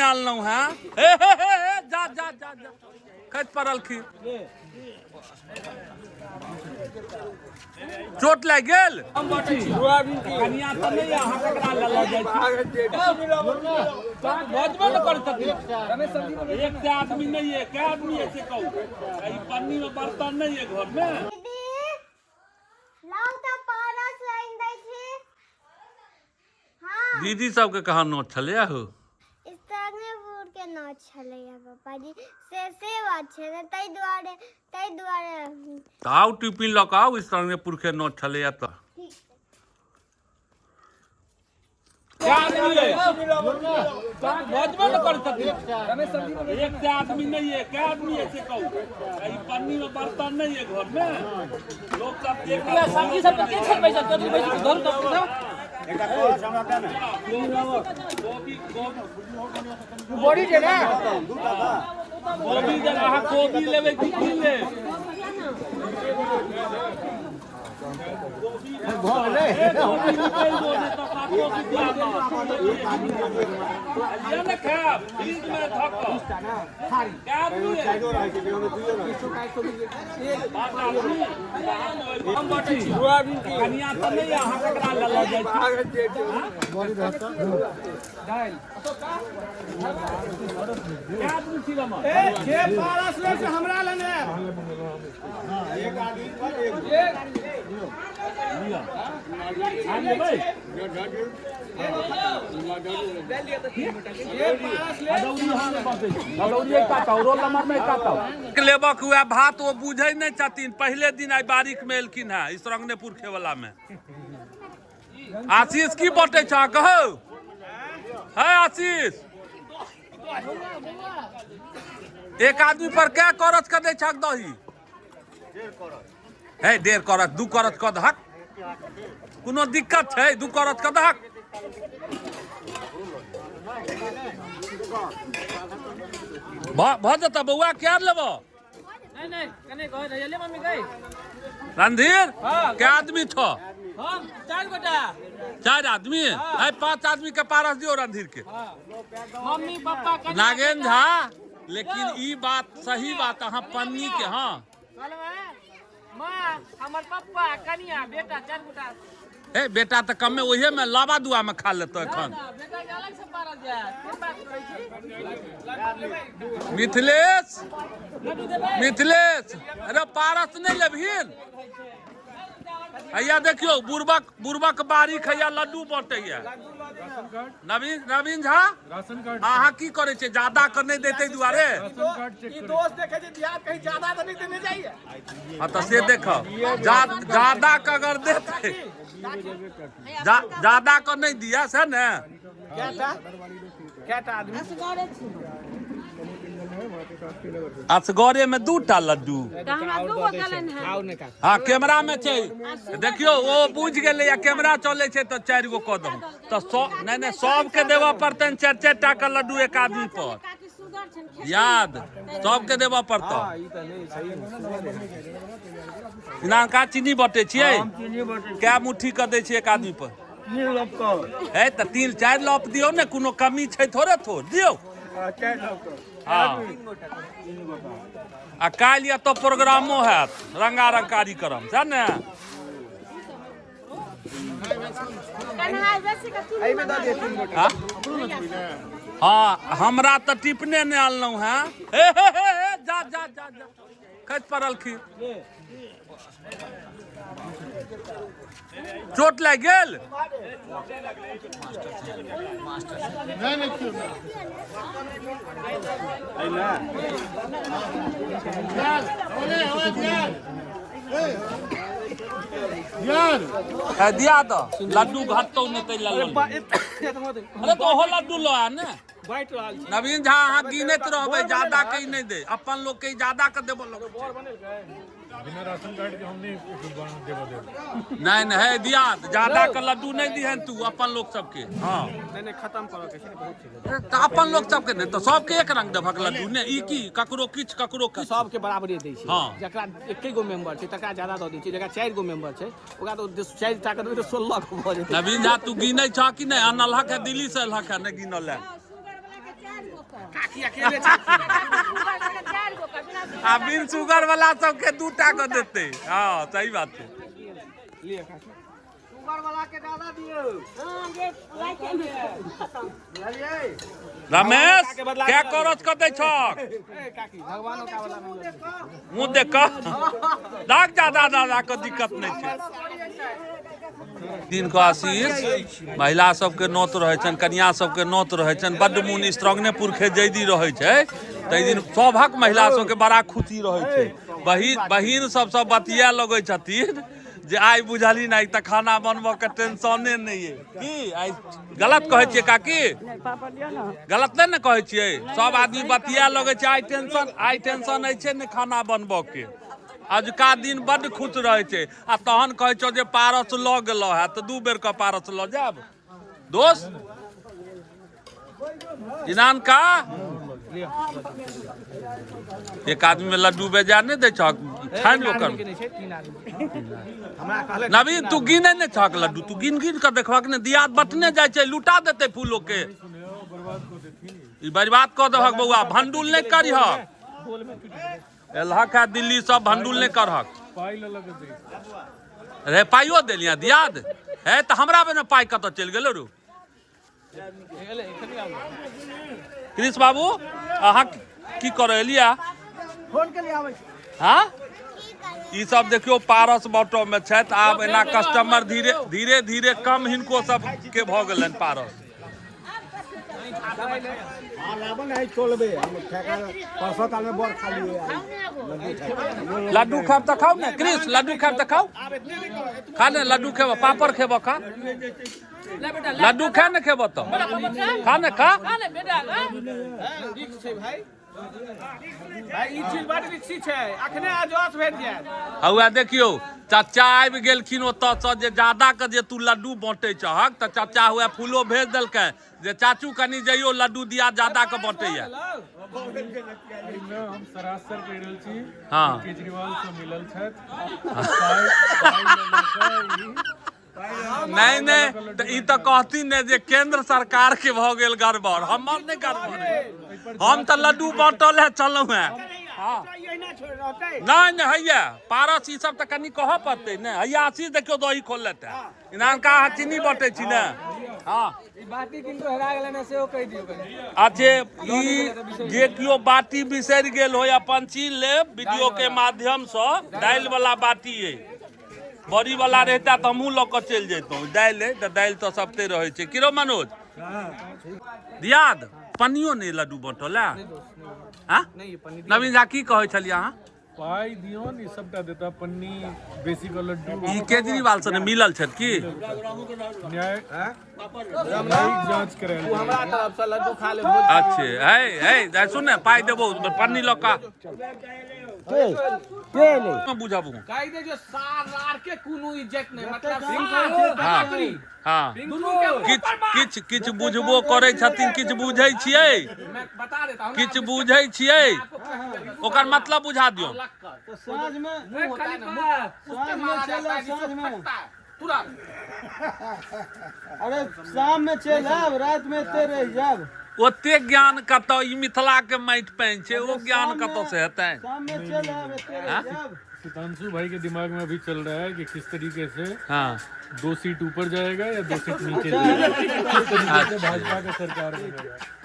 आनलहुँ हेँ। हे हे हे हे, जा जा जा जा, खसि पड़लखिन, चोट लागि गेल। कनिया तऽ नहि, अहाँ ककरा लऽ लऽ जाइ छी? बजबे ने करै छथिन। एक से आदमी नहीं है, कै आदमी है से कहू। ई पन्नी में बर्तन नहीं है घर में। दीदी, लाउ तऽ पारस आनि दै छी। हाँ। दीदी सबके कहाँ नोत छलैया हो? स्त्रंगेपुर के नोत छलैया पापाजी, से से बात छै ने, ताहि दुआरे ताहि दुआरे। तऽ आउ, टिफिन लऽ कऽ आउ, स्त्रंगेपुर के नोत छलैया तऽ। ठीक छै। कै आदमी है? बजबे ने करै छथिन। एक से आदमी नहीं है, कै आदमी है से कहू। ई पन्नी में बर्तन नहीं है घर में। लोग सब देख। सब्जी सब के खेबै छै? तोरी बैस के धरू तब। गोभी, गोभी। बड़ी छै ने। गोभी जे अहाँ गोभी लेबै कि की लेब? भऽ गेलै। गोभी निकलि जो, नहि तऽ 700 रुपया लिअ ने, खायब फ्रिज मे धऽ कऽ। कै आदमी है? पाँच आदमी। हम बटै छी। कनिया तऽ नहि, अहाँ ककरा लऽ लऽ जाइ छी? कै आदमी छी रमन? जे पारस ले से हमरा लेने। आम लेबै? जे पारस ले। लेबक हुए भात, ओ बुझै नहि छथिन। पहिले दिन आइ बारिक में एलखिन हेँ इस रंगनेपुर खेवला में। आशीष, की बटै छह कहू है? आशीष, एक आदमी पर कै करत के दै छक दही है? डेढ़ करत, 2 करत कऽ दहक, कोनो दिक्कत छै? 2 करत कऽ दहक। भऽ जेतऽ बौआ, क्या लेबऽ? नहीं नहीं, कने गए रहिए ले मम्मी गई। रणधीर। हाँ। कै आदमी छौ? हम चार गोटा। चारि आदमी है, पांच आदमी के पारस दियौ रणधीर के। मम्मी, पापा, कनिया, नागेंद्र बेटा। झा, लेकिन ई बात सही बात अहाँ पन्नी के, हाँ। कहलहुँ हेँ, माँ, हमर पप्पा, कनिया, बेटा, चार गोटा। हे, बेटा तऽ कमे ओहे में लाबा दुआ में खा लेतो एखन। ना, बेटा के अलग से पारस जायत, के बात करै छी? मिथिलेश। लड्डू देबै? मिथिलेश, अरे पारस नहि लेबहिन? हैया देखियौ, बुड़बक बुड़बक बारीक हैया लड्डू बँटैया। नवीन, नवीन झा, अहाँ की करै छियै? ज्यादा के नहि दै ताहि दुआरे। ई दोस्त देखे छै दियाद कहीं ज्यादा तऽ नहीं देने जाइए। हाँ, तऽ से देखब, ज्यादा के अगर देतै, ज्यादा के नहि दिया से ने। कैटा कैटा आदमी? असगरे में दूटा लड्डू। तऽ हमरा दू गो देलनि हेँ। आओ ने का। हाँ, कैमरा में छै, देखियौ, ओ बुझि गेलै आ कैमरा चलै छै तऽ चारि गो कऽ दहु तऽ सौ नहि नहि, सबके देबऽ पड़तनि चारि चारि टा के लड्डू एक आदमी पर। काकी सुगर छनि, खेतै। याद सबके देबऽ पड़तौ। ई तऽ नहीं सही। नानका, चीनी बटै छियै? कै मुट्ठी कऽ दै छियै एक आदमी पर? 3 लप कऽ। है तऽ तीन चारि लप दियौ ने, कोनो कमी छै? थोड़े थोड़ दियौ। 4 लप कऽ। हँ, आ काल्हि एतऽ प्रोग्रामो हैत, रंगारंग कार्यक्रम, सएह ने? कन्हाइ बेसी के चीनी एहिमे दऽ दिअ तीन गोटा। हाँ हाँ, हमरा तऽ टिपने नहि आनलहुँ हेँ। हे हे हे हे, जा जा जा जा, खसि पड़लखिन, चोट लागि गेल। है, दिया दऽ लड्डू, घटतौ नहि तै लऽ लऽ। अरे तऽ ओहो लड्डू लऽ आ ने। बाँटि रहल छी। नवीन झा, अहाँ गिनैत रहबै, ज्यादा के नहि दे, अपन लोक के ज्यादा के देबऽ लगै छै। बिना राशन कार्ड के हम नहीं देबो देब। नहि नहि, हे दिया, ज्यादा के लड्डू नहि दिहन तू अपन लोक सबके, हँ। नहीं नहीं, खत्म करऽ के छै ने, बहुत छै। तऽ अपन लोक सबके नहि तऽ सबके एक रंग देबहक लड्डू ने? ई की, ककरो किछु, ककरो किछु? सबके बराबरे दै छै। जकरा एके गो मेंबर छै तकरा ज्यादा दऽ दै छै, जकरा चारि गो मेंबर छै ओकरा तऽ चारि टा के देबै तऽ 16 गो भऽ जेतै। नवीन झा, तू गिनै छह कि नहि? अनलहक है दिल्ली से, अलहक है, नहि गिनल है। सुगर वाला के चारि गो। काकी अकेले छथिन। चारि गो के बिना। आ बिन सुगर वाला सबके 2टा के देतै। हँ, सही बात छै। लिअ काकी। हँ, जे राइते मे। रमेश, क्या करत कऽ दै छक? ए काकी, भगवानो का वाला नहीं। मुँह देख कऽ दाग जादा दादा के दिक्कत नहि छै। दिन के आशीष महिला सबके नोत रहै छनि, कनिया सबके नोत रहै छनि। बड्ड मोन स्त्रंगने पुरखे जैदी रहै छै, ताहि दिन सभक महिला सबके बड़ा खुशी रहै छै। बहिन सब सब बतिया लगै छथिन जे आइ बुझलही ने, आइ तऽ खाना बनबऽ के टेंशने नहि अइ। की आइ गलत कहै छियै काकी? गलत नहि ने कहै छियै? सब आदमी बतिया लगै छै, आइ टेंशन, आइ टेंशन अछि ने खाना बनबऽ के। अजुका दिन बड्ड खुश रहै छै। आ तहन कहै छौ जे पारस लऽ गेलौ है, तऽ 2 बेर के पारस लऽ जायब दोस्त इनान का। एक आदमी में लड्डू बेजा नहि दै छहक, छानि ओकर। के नहि छै, 3 आदमी। हमरा कहलक नवीन, तू गिने नहि छहक लड्डू, तू गिन गिन कऽ देखबक ने, दियाद बटने जाइ छै, लुटा देतै फूलो के। ई बर्बाद कऽ देबहक बौआ, भंडुल नहि करिहक। एलहक है दिल्ली सब, भंडुल नहि करहक। पाइ लऽ लऽ के दै। रे पाइयो देलियै दियाद है तऽ हमरा बेर पाइ कतऽ चलि गेलो रू? एलै, एखन आबै। कृष्ण बाबू, अहाँ की करऽ एलियै? हाँ, ई सब देखियौ पारस बाटो में छथि। आब एना कस्टमर धीरे धीरे धीरे कम हिनको सबके भऽ गेलनि पारस। लड्डू खायब तऽ खाउ ने कृष्ण, लड्डू खायब तऽ खाउ, खा ने लड्डू खेब, पापड़ खेब, खा लड्डू खा ने, खेब तऽ खा ने, खा। खा ले बेटा। रिक्स छै भाई, भाई ई चीज बड रिक्सी छै, अखने अजवास भेट जायत। हौआ देखियौ चाचा आबि गेलखिन ओतऽसँ जे जादा के जे तू लड्डू बाँटै छहक, तऽ चाचा हुए फूलो भेज देलकै जे चाचू कनि जइयो लड्डू दिया जादा के बाँटैया। एहिमे हम सरासर कहि रहल छी। हँ। केजरीवाल से मिलल छथि, पाइ पाइ लऽ लऽ कऽ ई नहि नहि, तऽ ई तऽ कहथिन ने जे केंद्र सरकार के भऽ गेल गड़बड़, हमर नहि गड़बड़, हम तऽ लड्डू बाँटल है चलहुँ हेँ। हँ, नहि नहि, हैया पारस ई सब तऽ कनि कहऽ पड़तै ने। हैया आशीष देखियौ दही खोल लेतै, इनानका अहाँ चीनी बाँटै छी ने? हँ। ई बाटी किनको हेरा गेलै ने, सेहो कहि दियौ कनि। अच्छे, ई जे केओ बाटी बिसरि गेल होय अपन चीन लेब वीडियो के माध्यमसँ। दालि वाला बाटी अइ, बड़ी वाला रहिता तऽ हमहूँ लऽ कऽ चलि जैतहुँ। दालि अइ तऽ दालि तऽ सबते रहै छै। की रौ मनोज दियाद, पन्नियो नहि लड्डू बाँटल है? हाँ नवीन झा, की कहै छलियै अहाँ? पाइ दियौन, ई सबटा देता, पन्नी बेसी के लड्डू। ई केजरीवाल से ने मिलल छथि की? न्याय न्यायिक जांच करायल। हमरा तरफ से लड्डू खा ले भोज। अच्छे, है है, सुन ने, पाइ देबौ, पन्नी लऽ कऽ बुझबू। कहि दे जो सार के कोनो इज्जत नहीं, मतलब हाँ हाँ, दुनू के किछु किछु किछु बुझबो करै छथिन, किछु बुझै छियै? मैं बता देता हूँ। किछु बुझै छियै? ओकर मतलब बुझा दियौ। साँझ में मुंह होता है ना, मुंह उस पे मारा जाता है जिसको फटता है तुरंत। अरे शाम में चलि आयब, राति में एते रहि जायब। ओते ज्ञान कतऽ? ई मिथिला के माटि पानि छै, ओ ज्ञान कतऽ से हेतै? शाम में चलि आयब, एते रहि जायब। सितांशु भाई के दिमाग में अभी चल रहा है कि किस तरीके से हाँ 2 सीट ऊपर जाएगा या 2 सीट नीचे जाएगा, किस तरीके से भाजपा का सरकार बनेगा।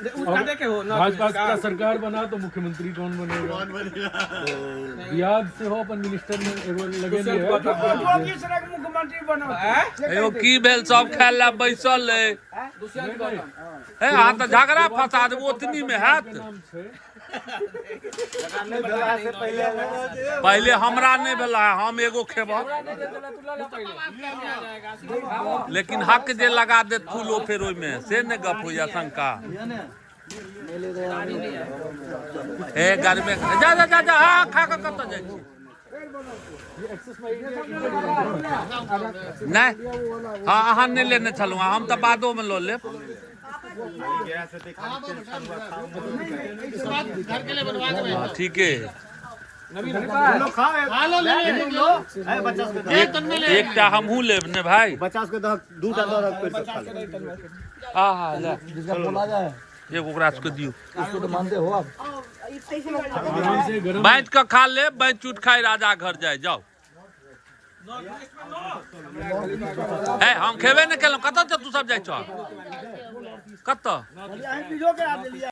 उसका देखे हो ना? भाजपा का सरकार बना तो मुख्यमंत्री कौन बनेगा? बिहार से हो अपन मिनिस्टर में एगो लगे नहीं है। एगो की भेल, सब खाय लए बैसल अइ। दुष्यंत गौतम। हे, अहाँ तऽ झगड़ा फंसा देबो, ओतनी में हैत। नाम छै। पहिले हमरा नहि भेला, हम एगो खेबऽ, लेकिन हक जे लगा देत फूलो फेर ओहिमे से नहि गप होइया शंका। हे गर्मी, जा जा जा जा, हाँ खा कऽ कतऽ जाइ छी? नहि, हँ, अहाँ नहि लेने छलहुँ, हम तऽ बादोमे लऽ लेब। हँ, ठीके। एकटा हमहूँ लेब ने भाई। बच्चा सबके दहक, दूटा दहक पेट खा ले। आहा, ले। एगो ओकरा सबके दियौ। इसको तो मानते हो आप। गरम से गरम। बाँटि कऽ खा ले, बाँटि चूट खाइ राजा घर जाय। जाउ। हे, हम खेबे नहि केलहुँ। कतऽ तू सब जाइ छह? कतऽ?